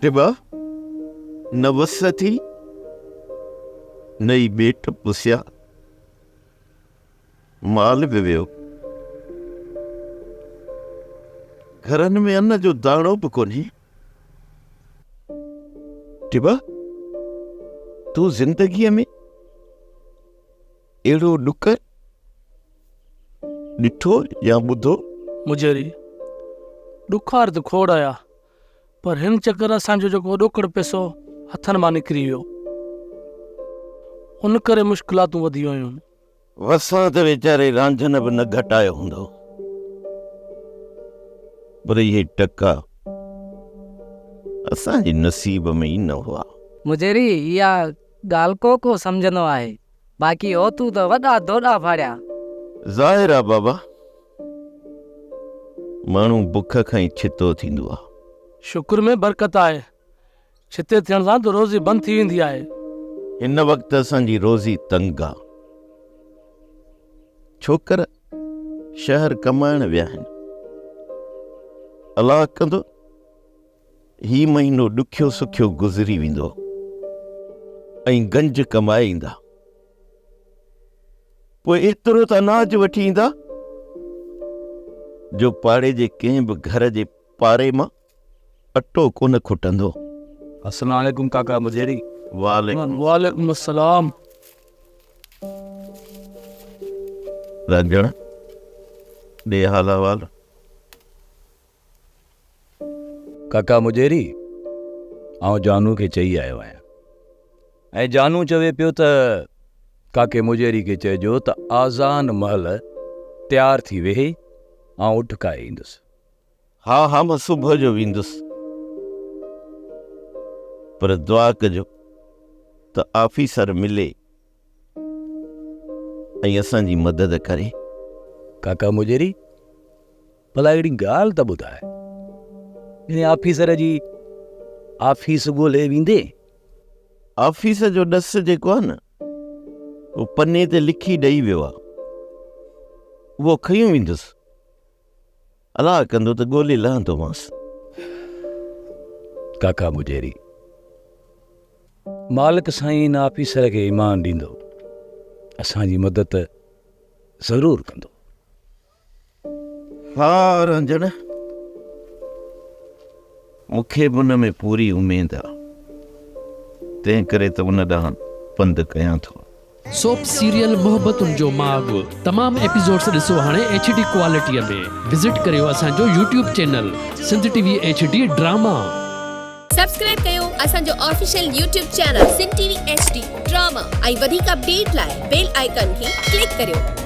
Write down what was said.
ٽٻا، نه وس ٿي، نه ئي ٻيٽ پسيا. مال به ويو. گهرن ۾ ان جو داڻو به ڪونهي. ٽٻا، تون زندگيء ۾ اهڙو ڏڪر ڏٺو يا ٻڌو؟ مجيري، ڏکار ته کوڙ آيا، پر هن چڪر اسان جو جيڪو ڏوڪڙ پئسو هٿن مان نڪري ويو، ان ڪري مشڪلاتون وڌي ويون. وسان ته ويچاري رانجهن به نه گهٽايو هوندو، پر اهي ٽڪا اسان جي نصيب ۾ ئي نه هئا. مجيري، اها ڳالهه ڪو ڪو سمجهندو آهي، باقي اوتو ته وڏا دوڏا ڦاڙيا. ظاهر آ بابا، ماڻهو بک کان ئي ڇتو ٿيندو آ. شڪر ۾ برڪت آهي. ڇتي ٿيڻ سان ته روزي بند ٿي ويندي آهي. هن وقت اسان جي روزي تنگ آ. ڇوڪر شهر ڪمائڻ ويا آهن. الله ڪندو هي مهينو ڏکيو سکيو گذري ويندو ۽ گنج ڪمائي ايندا. پوء ايترو ته اناج وٺي ايندا جو پاڙي جي ڪنهن به گهر جي پاري مان اٽو ڪونه کٽندو. السلام عليڪم ڪاڪا مجيري. وعليڪم. وعليڪم السلام. رانجهڻ ڏي حال احوال. ڪاڪا مجيري، آئون جانو کي چئي آيو آهيان ۽ جانو چوي پيو ته ڪاڪي مجيري کي چئجو ته آذان مهل تيار ٿي ويهي، آئون اٺ ڪاهي ايندس. ها ها مان صبح جو ويندس پر دعا ڪجو ته آفيسر ملي ۽ اسان جي مدد ڪري. ڪاڪا مجيري، ڀلا اهڙي ڳالهه ته ٻڌاء، ان آفيسر جي آفيس ڳولهي ويندين؟ آفيس جو ڏس جيڪو آهي نه، اهو پني تي لکي ڏئي ويو آهي، اهو کنيو ويندس. الله ڪندو ته ڳولي لهندومانس. ڪاڪا مجيري، مالڪ سائين ان آفيسر کي ايمان ڏيندو، اسان جي مدد ضرور ڪندو. ها رانجهڻ، مون کي به ان ۾ پوري اميد آ، تنهن ڪري ته ان ڏانهن پنڌ ڪيان ٿو. سوپ سيريل محبتن جو ماڳ تمام ايپيسوڊس ڏسو هاڻي ايڇ ڊي ڪوالٽي ۾ وزٽ ڪريو اسان جو YouTube channel Sindh T V H D drama. Subscribe ڪيو اسان جو official YouTube channel Sindh T V H D drama ۽ وڌيڪ اپڊيٽ لاء بيل آئيڪان کي ڪلڪ ڪريو.